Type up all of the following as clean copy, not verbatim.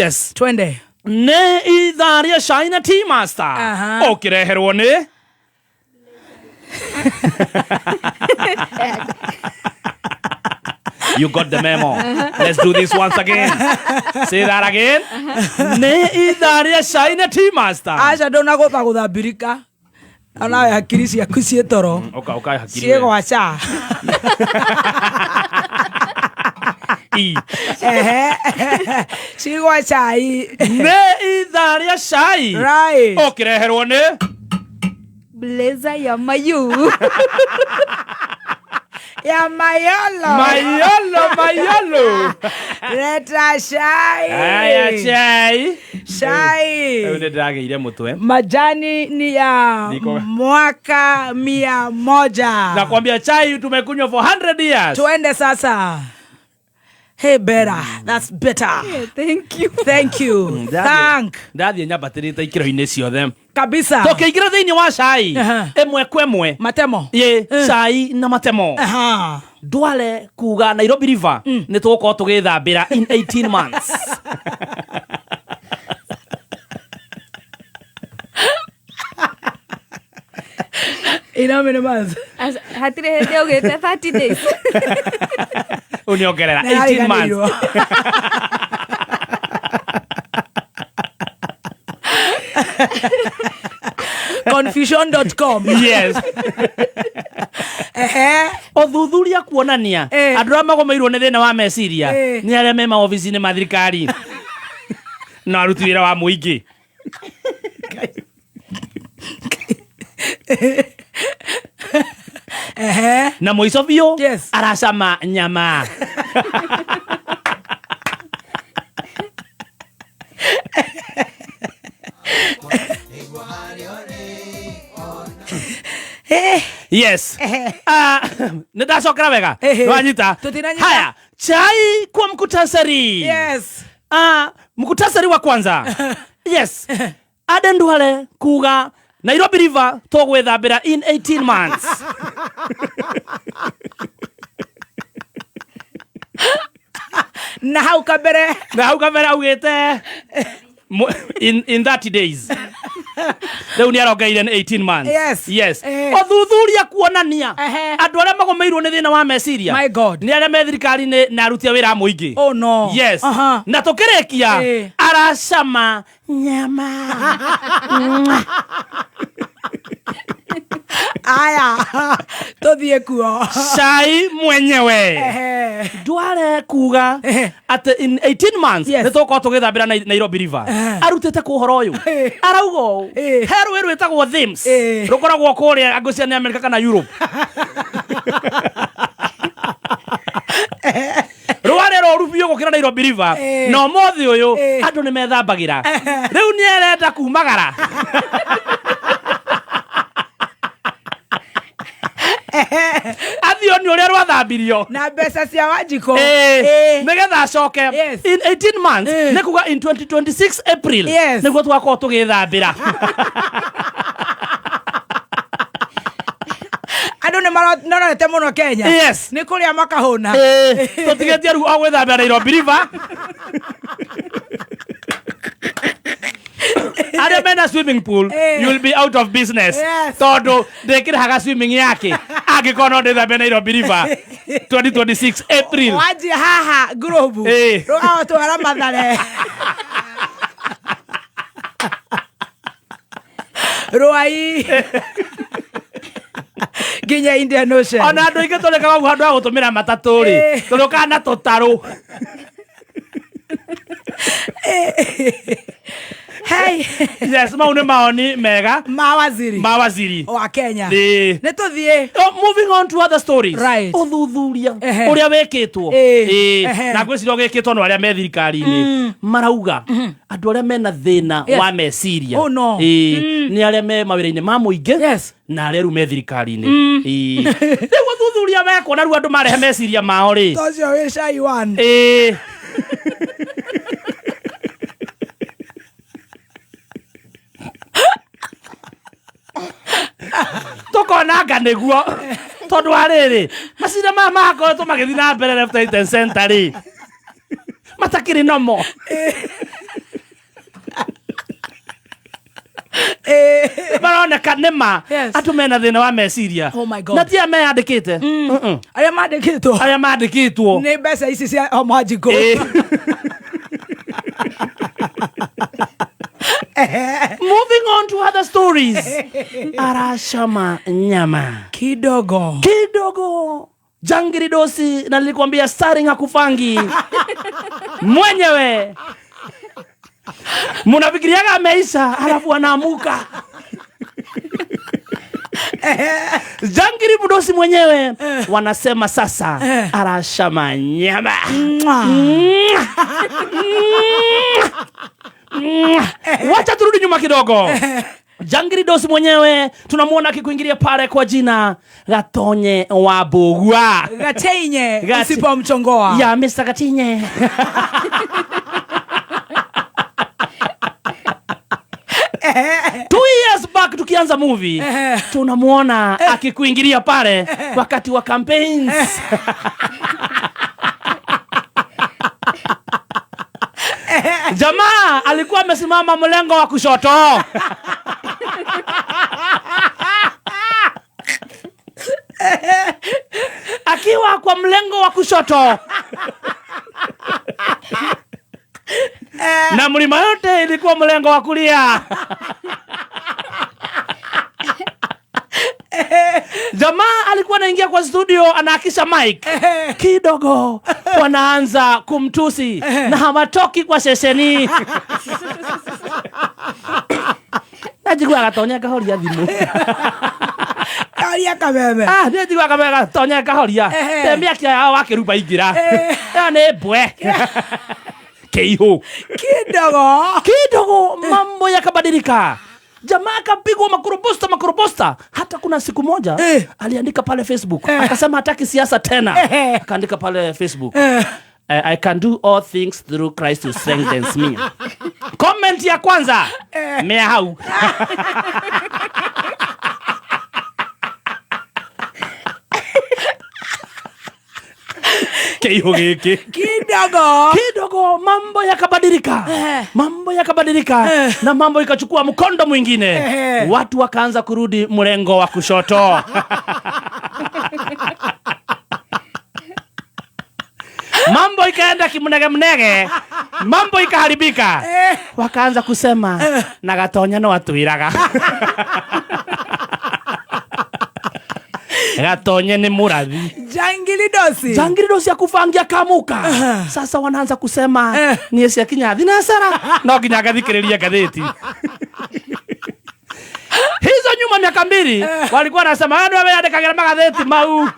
Yes. Twende. Nĩ ithaa rĩa China Tea Master. Aha. Ũkĩreherwo nĩ You got the memo. Let's do this once again. Say that again. Nĩ ithaa rĩa China Tea Master. Aca ndũnagũtha gũthambirika. Onawe hakiri ciaku ciĩ toro. Ũka ũka hakiri. we. Ciĩgwaca. I. Ehe. Cigwa cai. Nĩ ithaa rĩa cai. Right. Ũkĩreherwo nĩ Blazer ya mayu. Ya mayolo. Mayolo Mayolo. Leta cai. Aya chai. Cai. Rĩu nĩ ndĩragĩire mũtwe. Majani ni ya mwaka 100. Nakwambia chai tumekunywa for 100 years. Tuende sasa. Hey, better. That's better. Yeah, thank you. Thank you. Thank. Ndathiĩ nyambatĩrĩte ikĩro-inĩ ciothe. Kabisa. Tũkĩingĩra thĩinĩ wa cai ĩmwe kwa ĩmwe. Matemo. Ĩ cai na matemo. Ndwale kuga Nairobi River nĩ tũgũkorwo tũgĩthambĩra in 18 months. In how many months? Hatirĩ hĩndĩ augĩte 30 days. Ũyũ nĩ ongerera 18 months. Nĩariganĩirwo. Confusion.com. Yes. Ehe. Ũthuthuria kuonania andũ arĩa magomeirwo nĩ thĩna wa meciria nĩ arĩa me maobici-inĩ ma thirikari na aruti wĩra wa mũingĩ. Ehe. Na mũico biũ aracama nyama. Yes. Ah, nĩ ndacokera wega. Nĩwanyita? Tũtinanyita. Haya, chai kwa mkutasari. Yes. Ah, mkutasari wa kwanza. Yes. Aden Duale kuga Nairobi River tũgwĩthambĩra in 18 months. Na hau kabere. Na hau kabere augĩte in 30 days. Rĩu nĩ arongereire nĩ 18 months. Yes. Yes. Ũthuthuria kuonania andũ arĩa magomeirwo nĩ thĩna wa meciria My God. nĩ arĩa me thirikari-inĩ na aruti a wĩra a mũingĩ. Oh no. Yes. Aha. Na tũkĩrĩkia aracama nyama. Aya. Tũthiĩ kuo. Cai mwenyewe. Ndware kuga atĩ in 18 months nĩ tũgũkorwo tũgĩthambĩra Nairobi River. Arutĩte kũ ũhoro ũyũ? Arauga ũũ. He rũĩ rwĩtagwo Thames. Rũkoragwo kũrĩa ngũcia nĩ America kana Europe. Rwarĩ rũru biũ gũkĩra Nairobi River. Na ũmũthĩ ũyũ andũ nĩ methambagĩra. Rĩu nĩ arenda kumagara. Athiĩ one ũrĩa rwathambirio. Na mbeca cia Wanjikũ. Nĩgetha acoke in 18 months nĩ kuga in 2026 April nĩguo tũgakorwo tũgĩthambĩra. Andũ nĩ manorete mũno Kenya. Yes. Nĩ kũrĩa makahũna. Tũtigĩtie rĩu o gwĩthambĩra Nairobi River. Arĩa mena swimming pool, you will be out of business. Tondũ ndĩkĩrĩhaga swimming yake angĩkorwo no ndĩthambe Nairobi River 2026 April. Wanjia haha Globe. Rũgagũtwara Mathare. Rwai. Nginya Indian Ocean. Ona andũ aingĩ tũrĩkaga hau handũ ha gũtũmĩra matatũ rĩ, tũrĩũkaga na tũtarũ. Hey. Yes, mau nĩ maoni mega ma waziri ma waziri wa Kenya. Nĩ tũthiĩ. Oh, moving on to other stories. Right. Ũthuthuria ũrĩa wĩkĩtwo. Na ngwĩciria ũgĩkĩtwo nĩ arĩa me thirikari-inĩ. Marauga andũ arĩa mena thĩna wa meciria. Oh, no. Nĩ arĩa me mawĩra-inĩ ma mũingĩ. Na arĩa rĩu me thirikari-inĩ. Rĩu ũthuthuria wekwo na rĩu andũ marehe meciria mao rĩ. Ta ũcio wĩ cai one. Tũkona anga nĩguo tondũ wa rĩrĩ macira maya makoretwo magĩthiĩ na mbere left right and center rĩ matakĩrĩ nomo. Ka nĩma Yes. andũ mena thĩna wa meciria. Oh my God. Na ti aya meyandĩkĩte. Mm-mm. Arĩa mandĩkĩtwo Arĩa mandĩkĩtwo. nĩ mbeca ici cia o Mwanjikũ. Moving on to other stories. Arashama nyama. Kidogo. Kidogo. Jangiri dosi na nilikwambia starring hakufangi. Mwenyewe. Munafikiriaga ameisha alafu anaamuka. Jangiri mdosi mwenyewe wanasema sasa arashama nyama. Mwah. Wacha turudi nyuma kidogo. Jangiri dosi mwenyewe tunamwona akikuingilia pale kwa jina Gatonye wa Bugwa. Gateinye usipomchongoa. Ya Mr. Gatinye. 2 years back tukianza movie tunamwona akikuingilia pale wakati wa campaigns. Jamaa alikuwa amesimama mlengo wa kushoto. Akiwa kwa mlengo wa kushoto. Na mlima yote ilikuwa mlengo wa kulia. Jamaa alikuwa anaingia kwa studio anaakisha mic kidogo, wanaanza kumtusi na hawatoki kwa sesheni. Najigua gatonya kahoria thimu. Kahoria kameme. Ah, njigua kameme gatonya kahoria. Te mĩaki yao wakĩruba ingĩra. Ĩyo nĩ mbwe. Keihu. Kidogo. Kidogo mambo yakabadilika. Jamaa akapigwa makurubusta makurubusta. Hata kuna siku moja aliandika pale Facebook akasema hataki siasa tena. Akaandika pale Facebook I can do all things through Christ who strengthens me. Comment ya kwanza mea hau. Keihu giki. Kidogo. Kidogo mambo yakabadilika. Mambo yakabadilika na mambo ikachukua mkondo mwingine. Watu wakaanza kurudi mrengo wa kushoto. Mambo ikaenda kimnege mnege, mambo ikaharibika. Wakaanza kusema na Gatonya no atwiraga. Gatonye ni murathi. Jangili dosi. Jangili dosi ya kufangia kamuka. Sasa wanaanza kusema niĩ ciakinya thinasara no nginya ngathikĩrĩria ngathĩti. Hizo nyuma miaka 2 walikuwa wanasema wewe ndio weyandĩkagĩra magathĩti mau.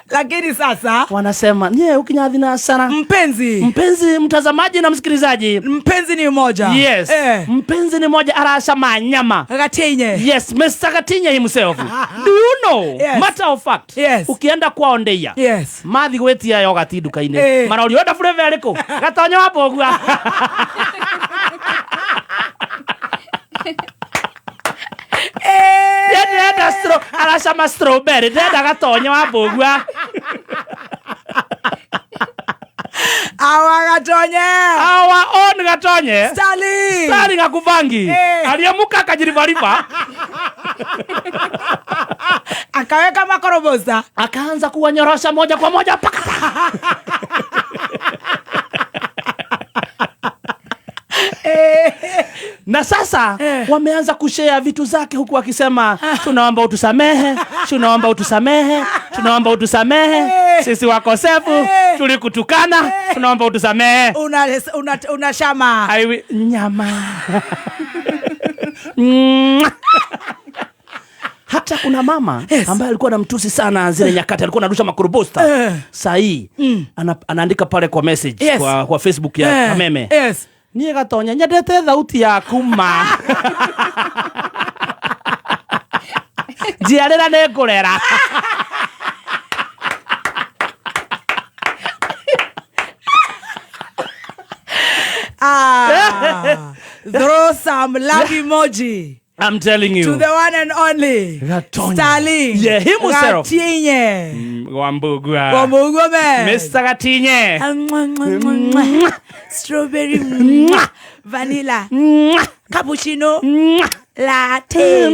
Lakini sasa wanasema nye ukinya thinasara. Mpenzi. Mpenzi mtazamaji na msikilizaji. Mpenzi ni mmoja. Yes. Mpenzi ni mmoja arashama nyama. Gatinye. Yes, Mr. Gatinye himself. Do you know? Yes. Matter of fact. Yes. Ukienda kwao Ndeia. Yes. Mathi gwetia yogati nduka-inĩ. Marorio wenda flavor ĩrĩkũ? Gatonya wa Mbũgua. Ndĩrenda aracama strawberry, ndĩrenda Gatonya wa Mbũgua. Awa Gatonye. Our own Gatonye. Sterling. Sterling akubangi. Aliamuka akajirivariva. Akaweka makorobosa. Akaanza kuwanyorosha moja kwa moja paka. Na sasa wameanza kushare vitu zake huku wakisema tunaomba utusamehe, tunaomba utusamehe, tunaomba utusamehe. Sisi wakosefu, tulikutukana, tunaomba utusamehe. Una shama. Aiwi, nyama. Hata kuna mama ambaye alikuwa anamtusi sana zile nyakati, alikuwa anarusha makurubusta. Saa hii, anaandika pale kwa message, kwa Facebook ya Kameme. Niĩ Gatonya nyendete thauti yaku ma. Njiarĩra nĩ ngũrera. Throw some love emoji. I'm telling you. To the one and only. Gatonya. Sterling. Yeah, himself. Gatinye. Wambugua. Wambugua man. Mr. Gatinye. Mwah, mwah, mwah, mwah. Strawberry, mwah. Vanilla, Mwah. cappuccino, Mwah. latte.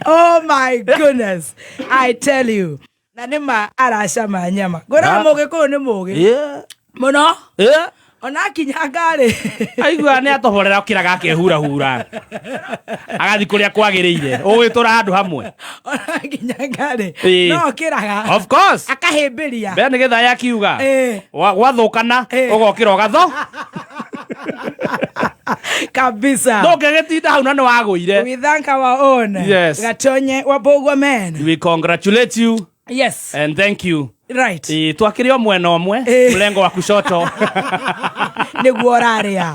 Oh my goodness. I tell you. Na nĩ ma aracama nyama. Ngwĩraga Ah. mũgĩkũyũ nĩ mũgĩ. Yeah. Mũno. Yeah. Ona akinyanga rĩ. Aigua nä atoborera å kä raga akehurahura agathiĩ kũrĩa kwagĩrĩire ũgĩtũra handũ hamwe. Ona akinyanga rĩ. Ĩĩ. No okĩraga. Of course. Akahĩmbĩria. Mbere nĩ gĩthaya akiuga Ĩĩ. Gwathũkana Ĩĩ. ũgokĩra ũgatho Kabisa. ndũngĩgĩtinda hau na nĩ wagũire. We thank our own. Yes. Gatonye Wambugua man. We congratulate you Yes. and thank you. Right. Ĩĩ, twakĩrĩ o mwena ũmwe, Ĩĩ. mlengo wa kushoto. Nĩguo ũrarĩa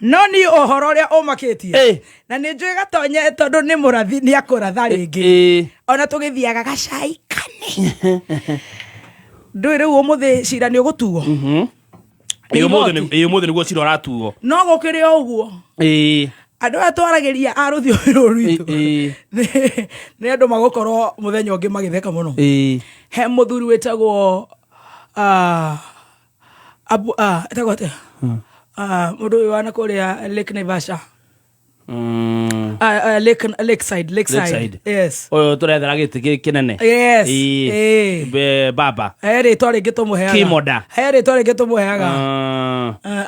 no niĩ ũhoro ũrĩa ũmakĩtie Ĩĩ. na nĩ njũĩ Gatonye tondũ nĩ mũrathi nĩ akũratha rĩngĩ Ĩĩ. ona tũgĩthiaga gacai kane ndũĩ rĩu ũmũthĩ cira nĩ ũgũtuo. Ĩĩ, ĩĩ, ũmũthĩ nĩguo cira ũratuo. No gũkĩrĩ o ũguo, Ĩĩ. andũ aya twaragĩria a rũthiomi rũrũ rwitũ Ĩĩ. nĩ andũ magũkorwo mũthenya ũngĩ magĩtheka mũno. Ĩĩ. He mũthuri wĩtagwo Abu, etagwo atĩa? Mũndũ ũyũ wana kũrĩa Lake Naivasha. Lakeside, Lakeside. Lakeside. Yes. Ũyũ tũrethera gĩtĩ kĩnene. Yes. Ĩĩ. Ĩĩ. Baba He rĩtwa rĩngĩ tũmũheaga. Kimoda. He rĩtwa rĩngĩ tũmũheaga.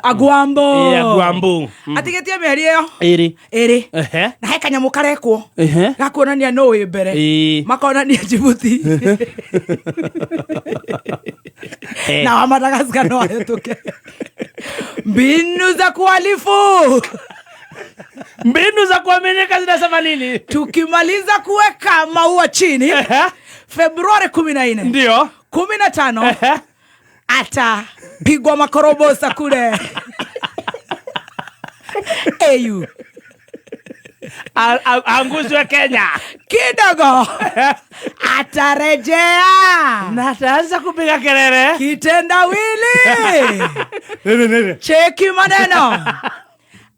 Agwambo. Ĩĩ, Agwambo. Atigĩtie mĩeri ĩyo Ĩrĩ. ĩrĩ Ehe. na he kanyamũ karekwo Ehe. gakuonania nũ wĩ mbere. Ĩĩ. Makonania Djibouti Eh. na wa Madagascar no ahĩtũke. Mbinu za kuhalifu. Mbinu za kuaminika zinasema nini? Tukimaliza kuweka maua chini Ehe. Februari 14, Ndio. 15, Ehe. atapigwa makorobosa kule AU. Angushwe Kenya. Kidogo atarejea na ataanza kupiga kelele. Kitendawili. Cheki maneno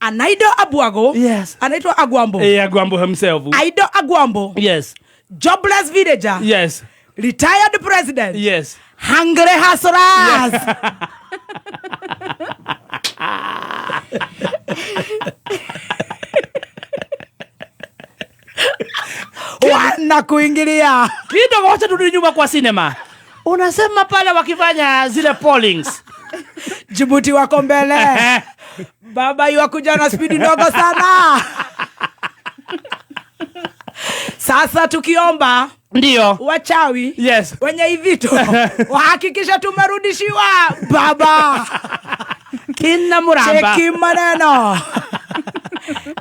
Anaido Abwago. Yes. Anaitwa Agwambo. Eh, Agwambo himself. Aido Agwambo. Yes. Jobless villager. Yes. Retired president. Yes. Hungry hustlers. Wanakuingilia. Kidogo wacha turudi nyuma kwa cinema. Unasema pale wakifanya zile pollings. Djibouti wako mbele. Baba yuakuja na spidi ndogo sana. Sasa tukiomba Ndio. wachawi Yes. wenye ivito wahakikisha tumerudishiwa baba. Kina Muramba. Cheki maneno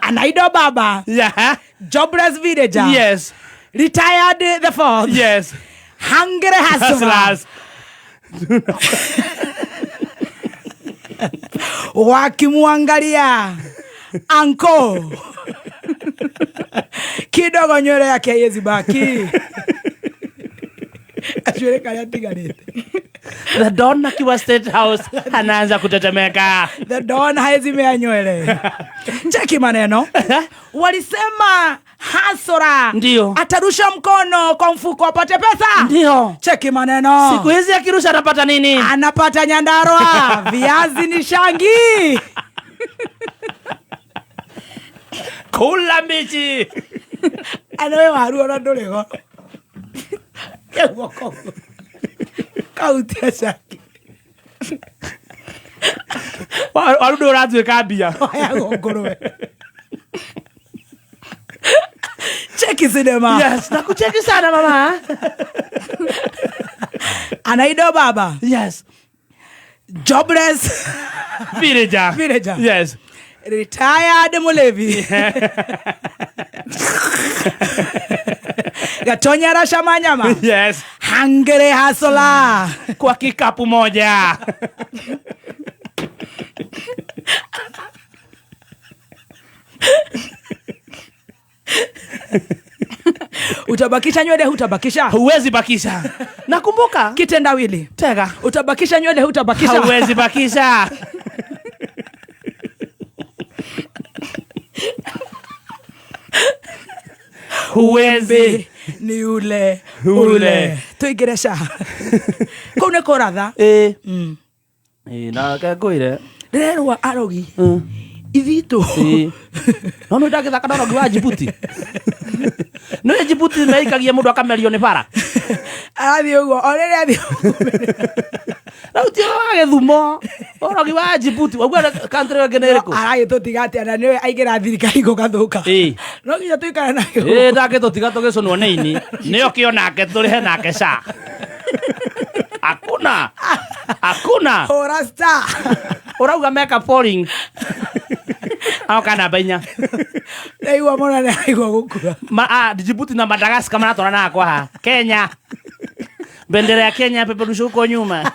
Anaido baba. Yeah. Jobless villager. Yes. Retired the fourth. Yes. Hungry hustlers. Hustlers. Wakimwangalia anko kidogo nywele yake haiwezi baki. Nywele kaya tigarete. The Don akiwa State House anaanza kutetemeka. The Don haezi mea nywele. Cheki maneno. Walisema hasora Ndio. atarusha mkono kwa mfuko apate pesa. Ndio. Cheki maneno. Siku hizi akirusha atapata nini? Anapata Nyandarua. Viazi ni shangi. Kula mbichi. Anoe waru ona ndũrĩ goro. Kĩguoko. Kautia shangi. Waru ndũ ũratuĩka mbia. Wayagwo ngũrwe. Cheki sinema. Yes, nakucheki sana mama. Anaido baba. Yes. Jobless Villager. Villager. Yes. Retired mulevi. Gatonya rasha manyama. Yes. Hungry hustler. Kwa kikapu moja. Utabakisha nywele hutabakisha? Huwezi bakisha. Nakumbuka. Kitendawili. Tega. Utabakisha nywele hutabakisha? Hauwezi bakisha. Huwezi. Ni ule Ule. ule tuingire ca kuu nä kå ratha. Ĩ. Ĩ, na kengũire. Ndärerwo arogi ithitå. Ĩ. No nä ndangä na ũrogi wa Djibouti. Nä Djibouti meikagia må ndå akamerio nä bara. Arathiä å guo o rä rä athiä. Rä u ti wa gä thumo, ũrogi wa Djibouti waigua country ĩngĩ nä ä rä kå? Aragä tå tiga atä na nä we aingä ra thirikari gå gathå ka. Ĩ. No nginya tå ikare nayo. Ä ndangä tå tiga tå gä cånwo nä ini nä o kä onake tå rä he nake ca akuna akuna. Hå ra star. Å rauga meka polling aoka namba 4. Ndaigua må nene aigua gå kua. Djibouti na Madagascar maratwarana kwa ha Kenya, bendera ya Kenya peperusha huko nyuma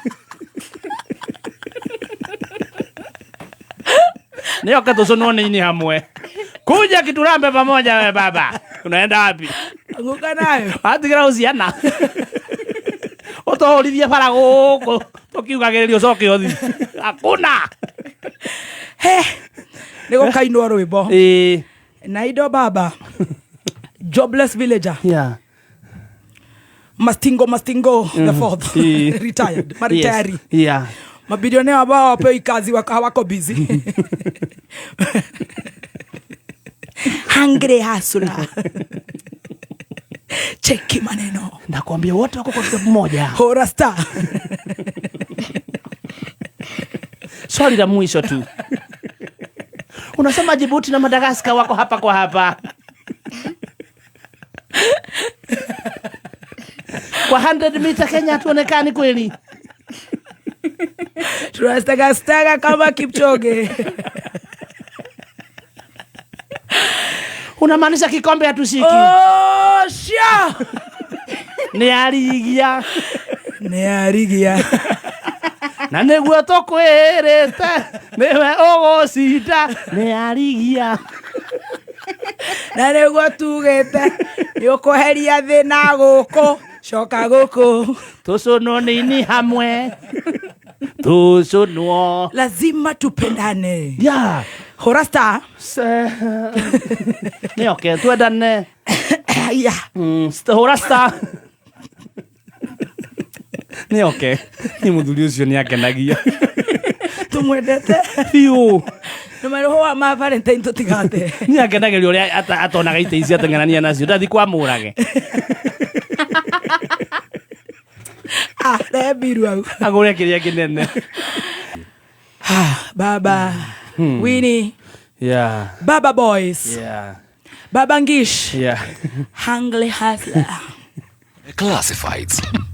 nioke tucunwo nĩ ini hamwe kuja kiturambe pamoja. We baba, unaenda wapi? Anguka nayo. Atigira uciana ũtũhũrithie bara gũkũ tũkiugagĩrĩria ũcoke ũthi akuna. He nä gå kainwo rwä mbo. Ĩĩ. Na indo baba jobless villager. Mastingo Mastingo the fourth. Ĩĩ. Retired maritari. Yes. Yeah. Mabilionea ambao hawapewi kazi hawako busy. Hungry hustler, cheki maneno. Nakwambia wote wako kwa kitabu moja. Hora star. Swali la mwisho tu, unasema Djibouti na Madagascar wako hapa kwa hapa kwa 100 mita, Kenya hatuonekani kweli? Tunastagastaga kama Kipchoge. Unamaanisha kikombe hatushiki? Oh, sha. Nĩ arigia. Nä arigia. Na nĩguo tũkwĩrĩte nĩwe ũgũcinda, nĩ arigia. Na nä guo tugä te nä å kå heria thä na gå kå coka gå kå. Tũcũnwo nĩ hamwe tũcũnwo. Lazima tupendane. Yeah. Hora star. Nĩ oke twendane. Yeah. Hũra star. Nĩ oke nĩ mũthuri ũcio nĩ akenagia. Tumwendete. Biũ. Nä marå ma Valentine tå tigate. Nĩ akenagĩria ũrĩa atonaga itĩ ici ateng'erania nacio ndathi kwa mũrage. Rembiru au. Agũre kĩrĩa kĩnene. Baba Winnie. Baba boys. Baba Ngish. Hungry hustler. Classifieds.